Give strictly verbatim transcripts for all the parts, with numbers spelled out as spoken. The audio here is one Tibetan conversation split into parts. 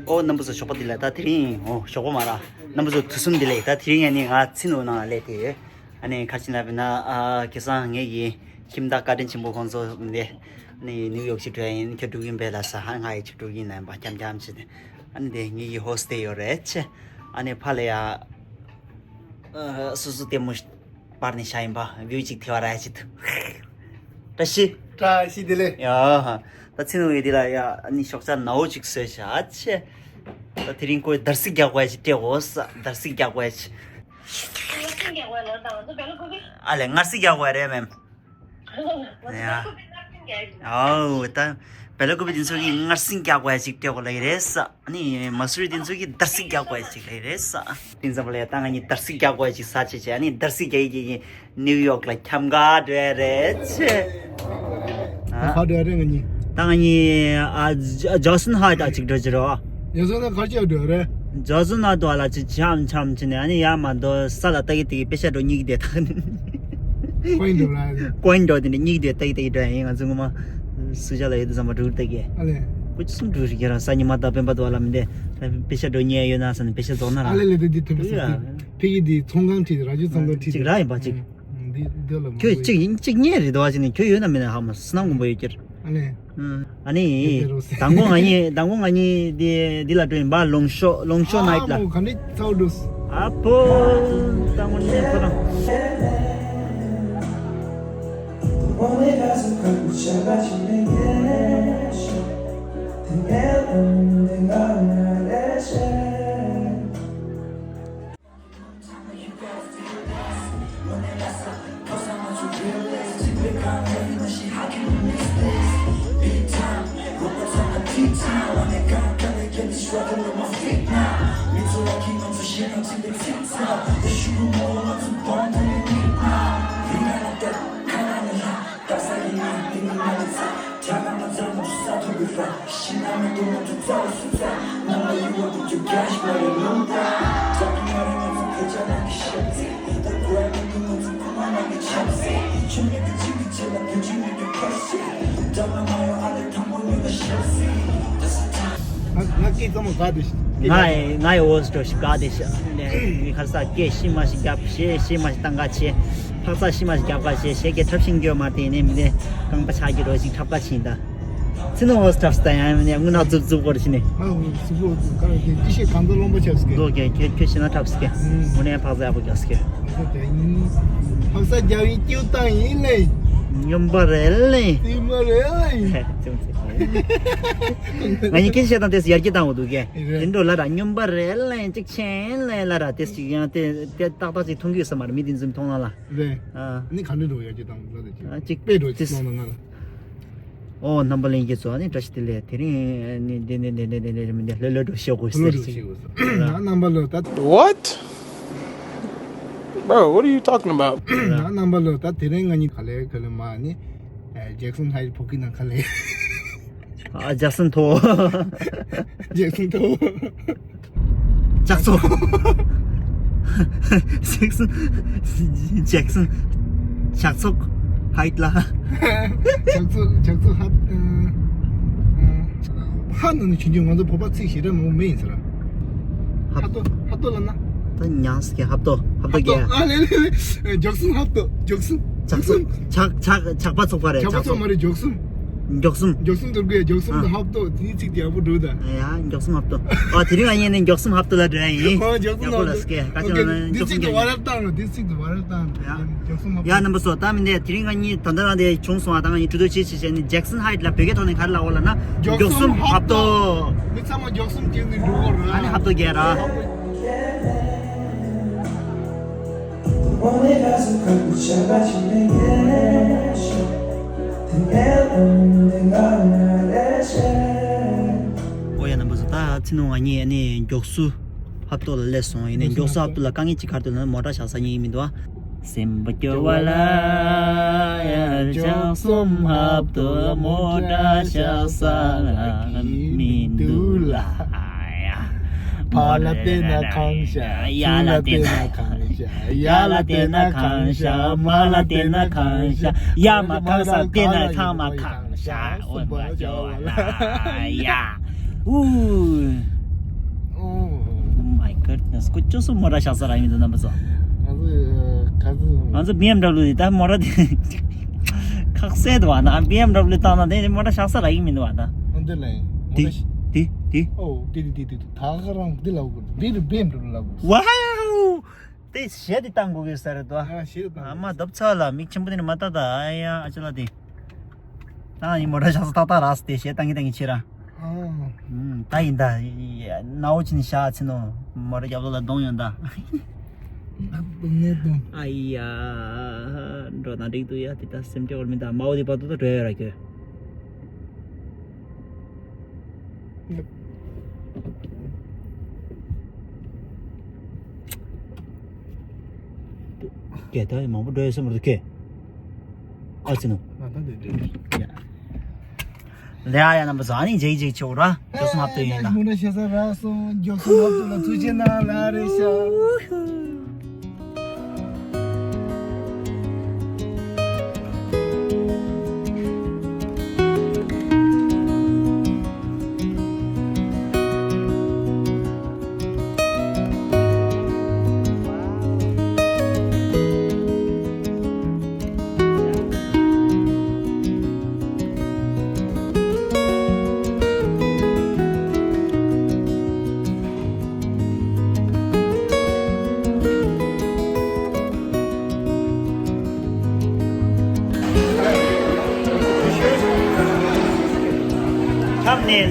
ཨོ་རྣམ་པ་ཚོ་ཞོགས་པ་བདེ་ལེགས། ད་དེ་རིང་ཨོ་ཞོགས་པ་མ་ར་རྣམ་པ་ཚོ་དུས་གསུམ་བདེ་ལེགས། ད་དེ་རིང་ཨ་ནི་ང་ཚིག་ནོར་ནང་ལ་སླེབས་ཏེ་ཡོད། ཨ་ནི་ག་རེ་བྱས་ན་ལབ་ན་ཨ་ཁ་སང་ངེད་ཀྱི་ཁྱིམ་བདག་བཀའ་དྲིན་ཆེན་པོ་ཁོང་ཚོ་འདི་ཨ་ནི་ནིའུ་ཡོག་ཅིག་འགྲོ་ཡ་ཡིན། ཁྱོད་འགྲོ་གི་ཡིན་པས་ལབ་ས། ཧ་ང་ཡི་ཅིག་འགྲོ་གི་ཡིན་ལབ་པ་འཁྱམ་འཁྱམ་བྱས་ཏེ་ཨ་ནི་དེ་ངེད་ཀྱི་ཧོ་སི་ཊེལ་ཡོད་རེད་ཅེ། ཨ་ནི་ཕ་ལ་ཡ་ཨ་སོ་སོ་ལྟད་མོ་པར་ནས་བཞག་ཡིན་པ། བིའུ་ཅིག་ཐེ་བ་ར་ཡ་ཅིག་འདུག་བཀྲ་ཤིས། བཀྲ་ཤིས་བདེ་ལེགས། ཡ་ཧ། ད་ཚིག་ནོར་ཡོད་དེ་ལ་ཡ་ཨ་ནི་ཞོགས་ཇ་ནའོ་ཅིག་བཟོས་བཞག་ཅེ། ད་དེ་རིང་ཁོས་འདར་སིག་རྒྱག་དགོས་ཅིག་སྤྲད་འོ་ས། འདར་སིག་རྒྱག་དགོས་ཅིག་ཨ་ལས་ངར་སིག་རྒྱག་དགོས་རེད་མེམ། ཡ། ཨའོ་ད་བེ་ལ་ཀུ་པི་དེ་ཚོ་གིས་ངར་སིག་རྒྱག་དགོས་ཅིག་སྤྲད་དགོས་ལབ་ཀྱི་རེད་ས། ཨ་ནི་མ་སུ་རི་དེ་ཚོ་གིས་འདར་སིག་རྒྱག་དགོས་ཅིག་ལབ་ཀྱི་རེད་ས། དེ་ཙམ་པ་ལ་ཡ་ད་ང་གཉིས་འདར་སིག་རྒྱག་དགོས་ཅིག་ཟ་བྱས་བྱས། ཨ་ནི་འདར་སིག་རྒྱག་ཡི་རྒྱག་ཡི་ནིའུ་ཡོག་ལ་འཁྱམ་ག་འགྲོ་ཡ་རེད་ཅེ། ཨ། ག་འགྲོ་ཡ་རེད་ང་གཉིས། ད་ང་གཉིས་ཨ་ཇོ་སོན་ཧའེ་ཊི་ཅིག་འགྲོ་རྒྱུ་རེད། ཇོ་སོན་ཧའེ་ཊི་ག་རེ་བྱེད་འགྲོ་ཡ་རེད། ཇོ་སོན་ཧའེ་ཊི་ལ་ཅིག་འཁྱམ་འཁྱམ་བྱས་ནས་ཨ་ནི་ཡར་མར་དོ་ས་ལ་ལྟ་གི་ལྟ་གི་པེ་ཤ་འགྲོ་གཉིས་ཀྱི་བསྡད་ཐག་ནི། ཀོན་འགྲོ་ར། ཀོན་འགྲོ་དེ་ནས་གཉིས་ཀྱི་བསྡད་ལྟ་གི་ལྟ་གི་འགྲོ་ཡ་ཡིན། ང་ཚོ་ངོ་མ་སུ་ཇ་ལ་ཡོད་དུས་ཙམ་པ་འགྲོ་གི་ལྟ་གི། ཨ་ལས། ཁོ་ཅི་གསུང་འགྲོ་རིག་གི་ར། ས་ཉི་མ་དང་སྤེན་པ་དོ་ལ་མི་བསྡད། པེ་ཤ་འགྲོ་ཉེ་ཡོད་ན་ས་ནས་པེ་ཤ་རྫོགས་ན་ར། ཨ་ལས་ལས། དེ་འདི་ཐུབ་ས་ཕི་གི་འདི་ཚོང་ཁང་ཁྲིད་ར་ཇུ་ཚོང་ཁང་ཁྲིད་ཅིག་ར་ཡིན་པ་ཅིག་འདི་འདི་ལ་ཁྱོད་ཅིག་ཡིན་ཅིག་ཉེ་རེད་དོ་བ་ཅིག་ནི་ཁྱོད་ཡོད་ན་མེད་ན་ཧ་མ་སུ་ནང་དགོན་པ་ཡོད་ཀྱི་ར། ཨ་ལས། ཨ་ནི། དེ་རོ་སེ། མདང་དགོང་ང་གཉིས་མདང་དགོང་ང་གཉིས་འདི་འདི་ལ་འགྲོ་ཡིན་པ། ལོང་ཤོ་ལོང་ཤོ་ནའི་ཊི་ལ། ཨ་མོ་ག་འདྲ་ཚ་བོ་འགྲོ་སི། ཨ་ཕོ། མདང་དགོང་ནས་ཁོ་རང་། ང་ང་སྐད་ཙམ་མ་ག་དེ་ཤི། ང་ང་ཡི་འོ་སི་ཏོ་ཤི་ག་དེ་ཤི། ནས་མི་ཁར་ས་སྐད་ཤི་མ་ཤི་རྒྱབ་ཤེ་ཤི་མ་ཤི་བཏང་ག་ཆེ། འཕག་ས་ཤི་མ་ཤི་རྒྱབ་ག་ཆེ། ཤེ་སྐད་འཁྲབ་ཤིང་རྒྱོ་མ་དེ་ནས་མི་དེ་རྐང་པ་ཆག་གི་རོ་ཞིག་འཁྲབ་ག་ཕྱིན་ད། ཚི་ནོ་འོ་སི་ཏོ་ཤི་ད་ཡང་མི་ནས་དངུལ་ནག་རྫུབ་རྫུབ་སྐོར་ཤི་ནས། ང་འོ་སི་ཏོ་ཤི་ག་དེ་ཤི་གང་ཚ་ལོང་པ་ཆག་སི་གེ། ལོ་གེ་ཁྱོད་ཁྱོད་ཤི་ན་འཁྲབ་སི་གེ། དངོས་གནས་འཕག་ས་ཡག་པོ་རྒྱག་སི་གེ། འཕག་ས་རྒྱབ་ཡིན་སྐྱིད་བཏང་ཡིན་ལེ། སྨྱོན་པ་རེད་ལེ། རྩིས་མ་རེད་ལེ། ང་གཉིས་སྐད་ཆ་བཤད་སྟངས་དེ་ཡར་རྒྱས་བཏང་འོ་འདུག་གས། རེད། དེ་འགྲོ་ལ་ར་སྨྱོན་པ་རེད་ལེ། གཅིག་ཆེན་ལེ་ལ་ར་དེ་ཅིག་ཡང་དེ་དེ་ཏག་ཏག་ཅིག་མཐོང་གི་ཡོད་ས་མ་རེད། མི་དེ་འཛུམ་མཐོང་ལ་ལ། རེད། ཨ་ནི་ག་འདྲ་འགྲོ་ཡར་རྒྱས་བཏང་ལ་དེ་ཅིག་ཨ་གཅིག་དཔེ་འགྲོ་ཅིག་གཅིག་གཏོང་ན་ང་ལ། ཨོ་རྣམ་པ་ལྷན་རྒྱས་ཚོ་ཨ་ནི་བཀྲ་ཤིས་བདེ་ལེགས། དེ་རིང་ཨ་ནི་དེ་ནས་དེ་ནས་དེ་ནས་མི་འདི་ལྷོད་ལྷོད་འགྲོ་ཤོག་གོ་ལྷོད་ཟེར་ལྷོད་ཅིག་ཤོག་གོ་ཟེར། ཨ་རྣམ་པ་ལོ་ད། What? Bro, what are you talking about? རྣམ་པ་ལོ་ད། དེ་རིང་ང་གཉིས་ག་ལེ་ག་ལེ་མ་ནི་ཇེག་སོན་ཧའེ་ཊི་ཕོ་ཁི་ནང་ག་ལེ། ཨ་ཇེག་སོན་ཐོ། ཇེག་སོན་ཐོ། ཇག་ཚོགས། ཇེག་སོན། ཇེག་སོན། ཇག་ཚོགས་ཧའེ་ཊི་ལ། ཇག་ཚོགས་ཇག་ཚོགས་ཧ། ཧ་ནང་ནས་ཆུང་ཆུང་ང་ཚོ་བོད་པ་ཚིག་ཞེ་དྲག་མང་པོ་མེད་ཡིན་ཟེར། ཧབ་ཏོ་ཧབ་ཏོ་ལབ་ན། ད་ཉང་སི་ཀེ་ཧབ་ཏོ་ཧབ་ཏོ་ཧབ་ཏོ་གེ། ཨ་ལེ་ལེ་ལེ། ཇོག་སུམ་ཧབ་ཏོ་ཇོག་སུམ། ཇག་སུམ། ཇག་ཇག་ཇག་པ་ཚོགས་པ་རེད། ཇག་པ་ཇག་ཚོགས་མ་ཚོགས། རེད། ཇོག་སུམ། མགྱོགས་གསུམ། མགྱོགས་གསུམ་དུ་དགོས། མགྱོགས་གསུམ་དུ་ཨ། ཧབ་ཏོ་དེའི་ཚིག་དེ་ཡག་པོ་འགྲོ་ད། ཡ་མགྱོགས་གསུམ་ཧབ་ཏོ། ཨ་དེ་རིང་ང་གཉིས་ནི་མགྱོགས་གསུམ་ཧབ་ཏོ་ལ་འགྲོ་ཡ་ཡིན། ཨོ་མགྱོགས་གསུམ་ཡག་པོ་ཧབ་ལ་ཏོ། སྐད་ཁ་ཨོ་ཁེ། ཅང་ན་འདི་མགྱོགས་ཚིག་གསུམ་དུ་རྒྱག་བ་རབ་བཏང་རོགས། འདི་ཚིག་དུ་བ་རབ་བཏང་རོགས། ཡ། མགྱོགས་གསུམ་ཧབ་ཡ་ཏོ། རྣམ་པ་ཚོ་ད་མི་འདས་དེ་རིང་ང་གཉིས་ད་ལྟ་རང་དེ་བྱུང་སོང་ཨ། ད་ང་གཉིས་གྲོས་བསྡུར་བྱེད་བྱས་ནི་ཇེག་སོན་ཧའེ་ཊི་ལ་བོད་སྐད་ཐོག་ནས་ག་རེ་ལབ་དགོས་ལབ་ན། མགྱོགས་གསུམ་ཧབ་ཏོ། མི་ཚང་མ་མགྱོགས་གསུམ་བྱས་ནས་འགྲོ་དགོས་ར། ཨ་ནི་ཧབ་ཏོ་རྒྱག་ར། ཨོ་ཡ་རྣམ་པ་ཚོ་ད་ཚེ་ནོ་ང་གཉིས་ཨ་ནི་མགྱོགས་སུ་ཧབ་ཏོ་ལ་སླེབས་སོང་། ཡིན་ནའི་མགྱོགས་སུ་ཧབ་ཏོ་ལ་དཀའ་ངལ་ཅིག་ག་རེ་འདུག་ལབ་ན་མོ་ཊ་བཞག་ས་གཉིས་མི་འདུག་ཨ། སེམས་པ་སྐྱོ་བ་ལ་ཡ་མགྱོགས་སུ་ཧབ་ཏོ་ལ་མོ་ཊ་བཞག་ས་ལ་མི་འདུག་ལ། ཕར་ལ་བལྟས་ན་གངས་ཤར། ཚུར་ལ་བལྟས་ན་གངས་ཤར། ཡར་ལ་བལྟས་ན་གངས་ཤར། མར་ལ་བལྟས་ན་གངས་ཤར། ཡར་མར་གང་སར་བལྟས་ན་ཚང་མ་གངས་ཤར། འོ་མ་ཇོ་ལ་ཡ། ཨུ། སོ་སོ་མོ་ཊ་བཞག་ས་རག་གི་མི་འདུག་རྣམ་པ་ཚོ། ང་ཚོ་ག་ཚོད། ང་ཚོ་བི་ཨེམ་ཌབ་ལིའུ་དེ་ད་མོ་ཊ་དེ་ཁག་སེ་འདུག་བ་ན། བི་ཨེམ་ཌབ་ལིའུ་བཏང་ན་དེ་མོ་ཊ་བཞག་ས་རག་གི་མི་འདུག་བ་ད། ཨ་འདི་ལ་ཡིན། མོ་དེ་ཊ་ཤི་དེ་དེ། ཨོ་དེ་དེ་དེ་དེ་དེ་ད་ག་རང་འདི་ལ་དགོས། འདི་རུ་བི་ཨེམ་ཌབ་ལིའུ་ལ་དགོས། ཝའོ། དེ་གཞས་དེ་བཏང་དགོས་ཀྱི་ས་རེད་དོ། ཨ་གཞས་དེ་བཏང་ཨ་མ་དགོས། བརྡབ་ཚ་ལ་མིག་ཆེན་པོ་དེ་ནི་མ་ལྟ་ད། ཨ་ཡ་ཨ་ཅོ་ལགས་དེ། ད་ཡིན་མོ་ཊ་བཞག་ས་ཏག་ཏག་རག་སྟེ་གཞས་བཏང་གི་བཏང་གི་ཕྱིར་ར། ཨ། ད་ཡིན་ད། ནའོ་ཅི་ནི་ཤ་ཚི་ནོ། མོ་ཊ་རྒྱབ་ལོགས་ལ་གདོང་ཡོང་ད། ཨ་ཏོ་ངའི་གདོང་། ཨ་ཡ། འགྲོ་ན་འགྲིག་འདུག་ཡ། དེ་ད་སེམས་སྐྱོ་བར་མི་ད། མའོ་དེ་བར་དུ་ད་འགྲོ་ཡ་ར་ཁྱོད། སྐད་ད་མང་པོ་འགྲོ་ཡ་སེམས་པར་དུ་ཁེ། ཨ་ཚི་ནོ། ང་ད་འདི་འདྲ། ལེ་ཨ་ཡ་རྣམ་པ་ཚོ། ཨ་ནི་མཇལ་མཇལ་ཆོག་ར། མགྱོགས་སུ་མ་ཐུབ་ཡིན་ད། མུ་འདྲ་ཤེས་ས་ར་སོང་། མགྱོགས་སུ་མ་ཐུབ་ལ་ཐུགས་རྗེ་གནང་ལ་རེ་ཤ། Thumbnail.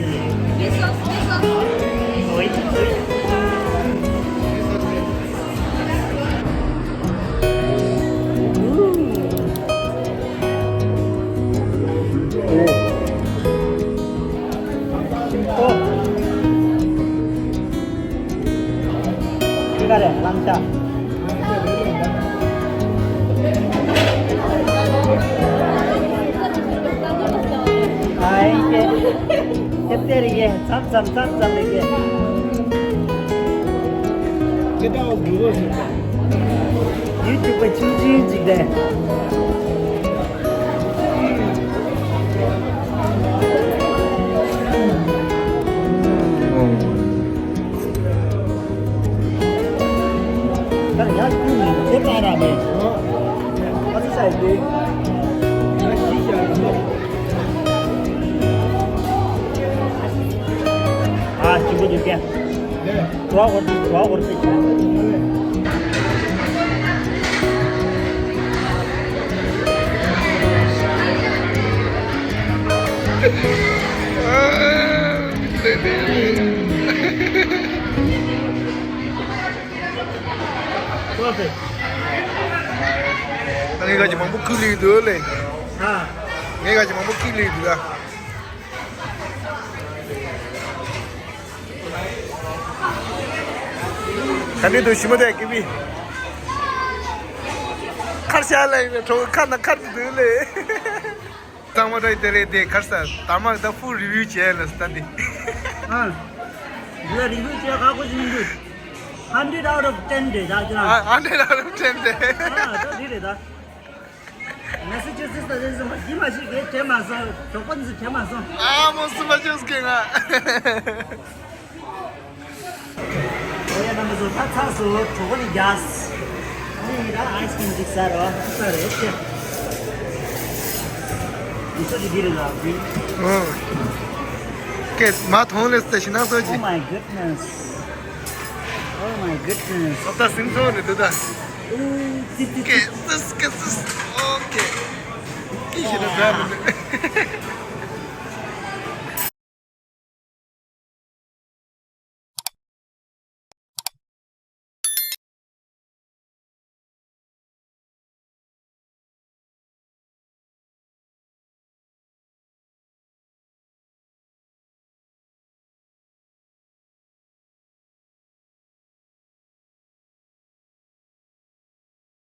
ཁྱེད་དེ་རིགས་མཚམས་མཚམས་མཚམས་མཚམས་རིགས། ཡུ་ཊུབ་པ་ཆུང་ཆུང་ཅིག་རེད། ད་ཡར་ཀུན་ནས་དེ་ལྟ་ར་མེད། ཨ་ཙི་ས་ཡི་དེ། ང་ཤི་ཤ་ཡིན་ནོ། ཨ་ཅི་གོ་དུ་ཀྱེ། ལེ། གྲོགས་བོར་ཏེ་གྲོགས་བོར་ཏེ། ངས་ག་ཅི་མང་པོ་ཁུར་ལེ་འདུག་ལེ། ཧ། ངས་ག་ཅི་མང་པོ་ཁུར་ལེ་འདུག་ལ། ག་འདྲ་འདུག་ཞི་མོ་དེ་ཀི་བི། ཁར་ཤ་ལ་ཡིན་ན་གྲོགས་ཁ་ན་ཁར་གྱི་འདུག་ལེ། ཚང་མ་ད་དེ་རེད་དེ་ཁར་ས་དར་མ་ད་ཕུ་རི་བིའུ་བྱས་ལ་ས་ད་འདི། ཨ། འདི་ལ་རི་བིའུ་བྱས་ཁག་པོ་ཞིག་མི་འདུག Hundred out of ten རེད་ད་ཅི་ན། ཨ། Hundred out of ten རེད། ཨ་ད་འདི་རེད་ད། མེ་སི་ཅུ་སེ་ཊི་ད་རེད་ཟེར་མ་འདི་མ་ཞིག་རེད་དྲན་མ་སོང་། གྲོགས་པོ་འདི་དྲན་མ་སོང་། ཨ་མོ་སུ་མ་ཅོས་ཀྱི་ང་། ཨོ་ཡ་རྣམ་པ་ཚོ་ད་ཚར་སོང་། གྲོགས་པོ་ནི་རྒྱགས། ཨ་ནི་ད་ཨའི་སི་ཀྲིམ་ཅིག་ཟ་རོགས་ཟ་རེད་ཅེ། འདི་ཚོ་ཅིག་འདི་རེད་ལ་འདི། ཨོ། ཀེ་མ་མཐོང་ལེ་ས་ཞིག་ན་སོ་ཅི། Oh my goodness. Oh my goodness. ཨོ་ད་སིམ་ཚོ་ནི་འདུག་ད། ཨུ་ཙི་ཙི་ཙི། ཀེ་སིས་ཀེ་སིས། ཨོ་ཀེ། ཅི་ཞིག་ན་ད་མི་འདུག